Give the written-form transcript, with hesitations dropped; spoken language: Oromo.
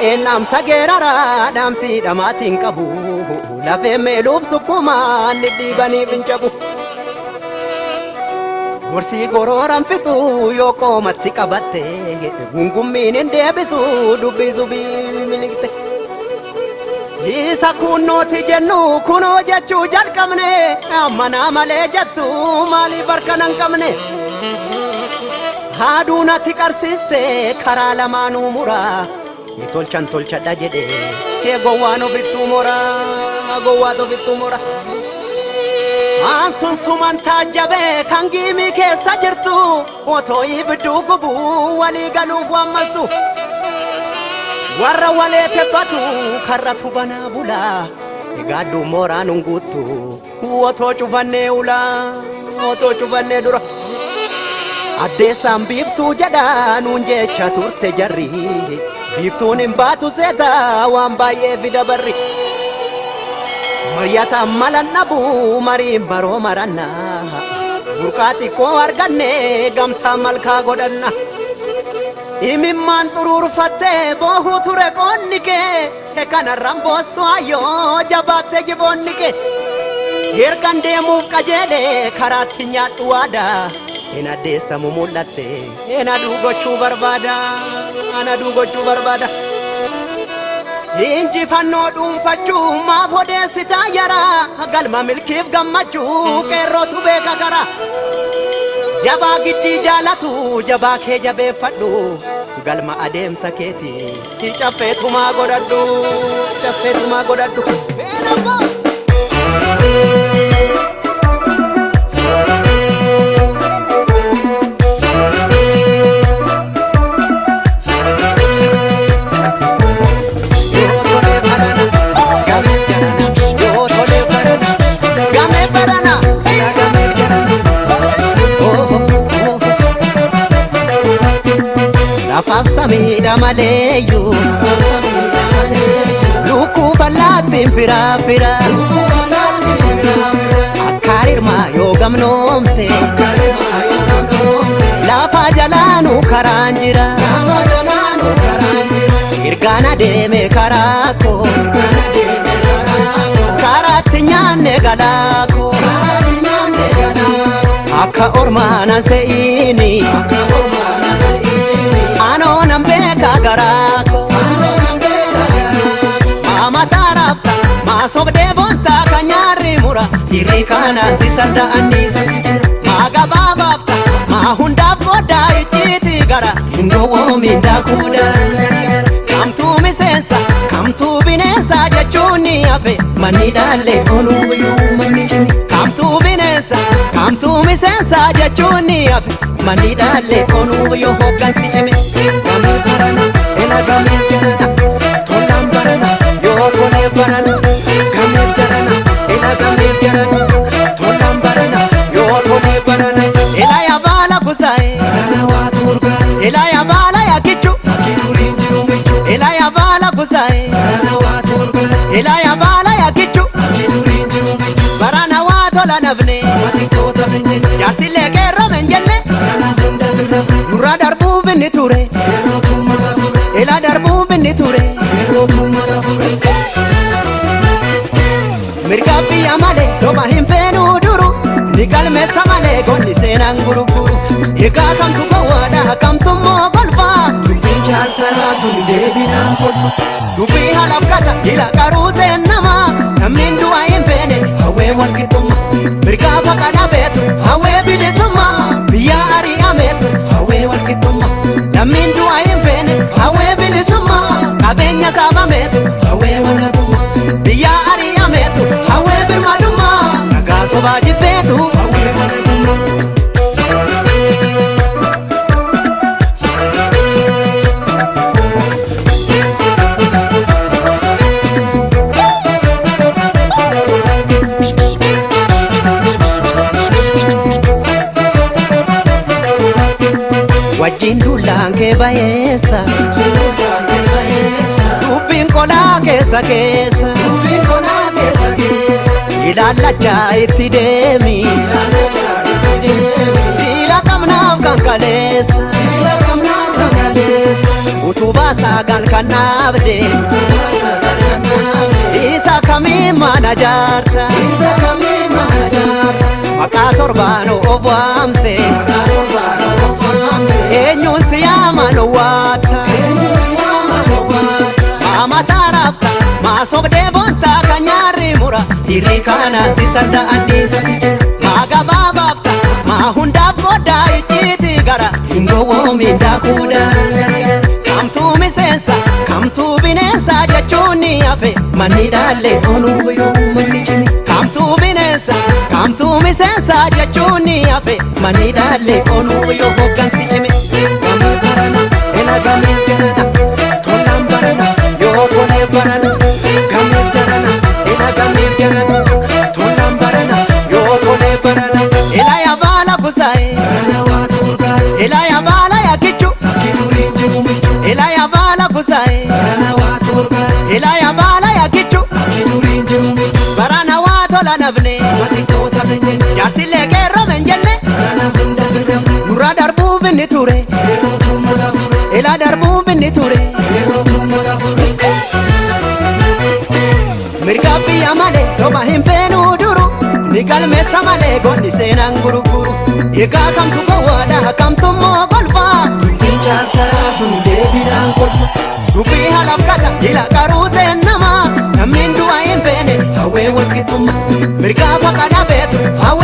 Waa'een dhaamsa geeraraa dhaamsi dhamaatiin qabu lafee meeluuf sukkumaan dhidhiibaniif hin cabu. Gorsii gorooran fixuu yoo qoomatti qabatte gungummiin hin deebisu dubbii subii miliqxe. Isa kunnooti jennu kunoo jechuu jalqabne ammanaa malee jettu maaliif harka nan qabne. Haaduu natti qarsiiste karaa lamaanuu muraa. Ni tolchan tolchadha jedhe ee gowwaan ofittuu moraa gowwaat ofittuu mora. Aan sun suman taajjabee kan giimii keessa jirtu otoo ibidduu gubuu walii galuuf waan maltu. Warra walee tebbatu karratu banaa bulaa egaaddu mooraan hin guuttu otoo cufannee ulaa otoo cufannee dura. Addeessaan biiftuu jedha nuun jecha turte jarri biiftuun hin baatu seeta waan baay'ee fida barri. Maryataan malan dhabu mariin baroo maranna burqaa xiqqoo arganne gamtaa malkaa godhanna. Imimmaan xuruurfattee boohuu ture qoonni kee kanarraan boossu ayyoo jabaatte jiboonni kee. Ergan deemuuf qajeele karaatti nyaadhu waadaa. Hin addeessamu mul'atte hin aduu gochuu barbaada an aduu gochuu barbaada. Injifannoo dhuunfachuu maaf odeessitaa yara galma milkiif gammachuu qeerrootu beeka kara. Jabaa giddii jaalatu jabaa kee jabeeffadhu galma adeemsa keeti caffeetumaa godhadhu caffeetumaa godhadhu. Yoo tolee barana gameef jarana yoo tolee barana gameef barana gameef jarana. Lafaaf samiidha maleeyyuu lukkuu bal'aattiin firaa fira akka rirmaa yoo gamnoomte lafa jalaanuu karaan jira ergaan adeeme karaa koo karaatti nyaanne galaa koo akka ormaana se'iini anoo nan beeka garaa koo maamataa raafta maasoqdee boontaa kan nyaarri mura hirri kanaan si sarda'anniisa maa gabaabaafta maa hundaaf goddaa icciitii gara hin gowwoomin daakuudha kamtuu miseensa kamtuu bineensa jechuun ni hafe manni dhaallee onuu biyyuu manni cimi kamtuu bineensa kamtuu miseensa jechuun ni hafe manni dhaallee onuu biyyuu hoggansi cime gamee barana ela gamee jarana tolaan barana yoo tolee barana gamee jarana ela gamee jarana tolaan barana yoo tolee barana ela yabaala kusaa'e Barana waa turgaa ela yabaala yakichu akki duriin jiru michu. ela yabaala kusaa'e Barana waa turgaa ela yabaala yakichu akki duriin jiru michu. barana waa tola nafne Nama xiqqoota finjine jaarsillee qeerrome hin jenne barana hunda tirrafne nurra darbuuf inni ture yerootu mata fure ela darbuuf inni ture yerootu mata fure. mirga biyya malee soba hin feenuu duru ni galmeessa malee gonni seenaan gurguru egaa kamtu gowwaadha kamtu immoo golfaa Dubbiin chaartaraa sun deebinaan kolfa dubbii halafkata ila qaruuteen nama namni du'a hin feene hawwee walqixxumma mirgaa faqa dhabeetu hawwee bilisummaa biyya ari'ameetu hawwee walqixxumma namni du'a hin feene hawwee bilisummaa qabeenya saabameetu hawwee walabumma biyya ari'ameetu hawwee birmadummaa ragaa sobaa jibbeetu hawwee walabummaa. Wajjin duulaan kee bayeessa dubbiin qolaa keessa keessa Dubbiin qolaa keessa keessa ilaallachaa itti deemi ilaalachaa itti deemi. jiila qabnaaf kan kaleessa Jila qabnaa kan kaleessa utubaa saagaan halkan dhaabde. Utubaa sagal kan dhaabde. Isa kamii mana jaarta? Isa kamii mana jaarta? Maqaa torbaan of waamte. Maqaa torbaan of waamte. Eenyuun si yaaman waatta? Eenyuun si yaaman waata? Maa mataa raafta? Maa sobdee boonta kan nyaarri mura? Hirri kanaan si sarda anniisa si jira. Maa gabaabaafta? Maa hundaaf goddaa icciitii gara? Hin gowwoomin daakuu daran garagara. Kamtuu miseensa? Kamtuu bineensa jechuun ni hafe. Manni dhaallee ooluu yoo manni cimi. Kamtuu bineensa? Kamtuu miseensa jechuun ni hafe. Manni dhaallee ooluu yoo hoggansi cime. Gamee barana, ela gamee jarana, tolaan barana, yoo tolee barana. Gamee jarana, ela gamee jarana, tolaan barana, yoo tolee barana. Ela yabaala kusaa'e, Barana waa turgaa'e. ela yabaala yakichu, Akki duriin jiru michu. ela yabaala kusaa'e, Barana waa turgaa'e. ela yabaala yakichu, Akki duriin jiru michu. barana waa tola nafne, Amma xiqqoota finjenne. jaarsillee qeerroo hin jenne, Barana hunda firrafne. nurra darbuuf inni ture, Yerootu mata fure. ela darbuuf inni ture. Yerootu mata fure. Mirga biyya malee soba hin feenuu duru ni galmeessa malee gonni seenaan gurguru. Egaa kamtu gowwaadha kamtu immoo golfaa. Dubbiin chaartaraa sun deebinaan kolfa. Dubbii halafkata ila qaruuteen namaa namni du'a hin feene hawwee walqixxummaa. Mirgaa faqa dhabeetu hawwee.